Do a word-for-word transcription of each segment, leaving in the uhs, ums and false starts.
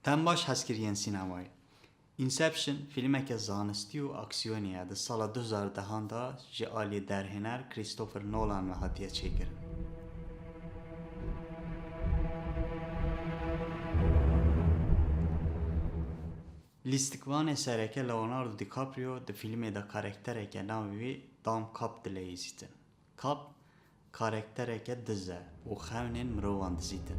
Dem baş hezkiriyên sînemayê. Inception fîlmeke zanistî û aksiyonî ye, di sala du hezar dehan de ji alî derhêner Christopher Nolan ve hatiye çêkirin. Lîstikvanê sereke Leonardo DiCaprio di fîlmê de karaktereke navê wî Dam Kap dileyîzîtin. Kap karaktereke diz e û xewnên mirovan dizîtin.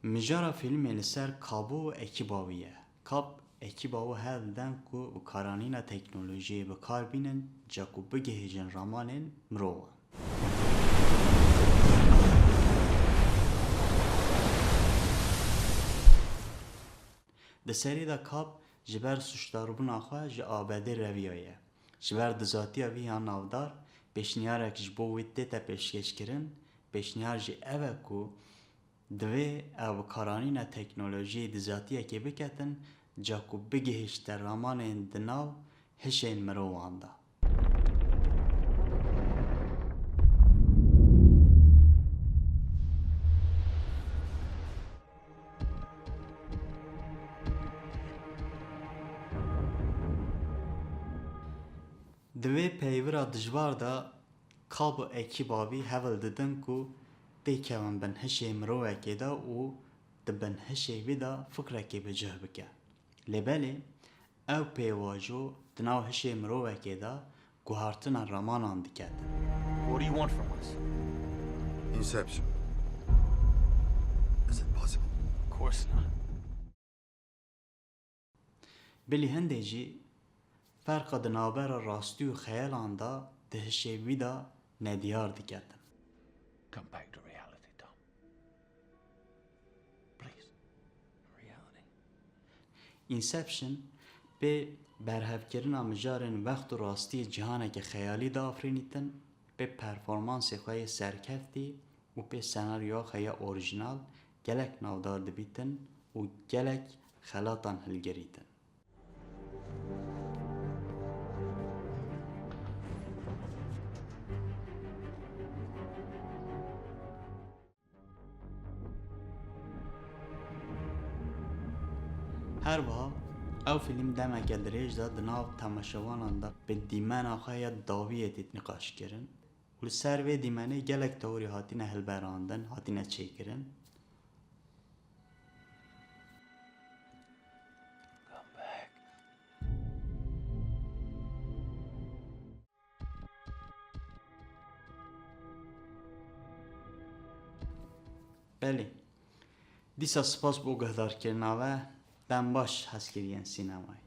Mijara fîlmê li ser Kabo û ekîba wî ye. Kap ekîba wî hewl didin ku bi karanîna teknolojiyê bi kar bînin, ca ku bigihîjin ramanên mirovan. Di serî de Kap ji ber sûcdarbûna xwe ji A B Dê reviyaye. Ji ber dizatiya vî ya navdar, pêşniyarek ji bo wî tête pêşkêşkirin, pêşniyar jî ev e ku divê ew bi karanîna teknolojiyê dizatiyekê biketin, ca ku bigihîşte ramanên di nav hişên mirovan de. Di vê peywira dijwar de Kab û ekîba wî hewl didin ku têkevin bin hişê mirovekê de û di bin hişê wî de fikrekê bi cih bike. Lê belê ew pêvajo di nav hişê mirovekê de guhartina ramanan diketin. What do you want from us? Inception. Is it possible? Of course not. Belê hindê jî ferqa di navbera rastî û xeyalan de di hişê wî de nediyar diketin. Come back to reality, Tom. Please. Reality. Inception pê berhevkirina mijarên wext û rastiyê cîhaneke xeyalî diafirînîtin, pê performansê xwe yê serkeftî û pê senaryoya xwe ya orîjînal gelek navdar dibîtin û gelek xelatan hilgirîtin. Her wiha ew fîlm demeke dirêj de di nav temaşevanan de bi dîmena xwe ya dawiyê tê niqaş kirin û li ser vê dîmenê gelek teorî hatine hilberandin, hatine çêkirin. Come back. Belê. Dîsa spas bo guhdarkirina we. Dem baş hezkiriyên sînemayê.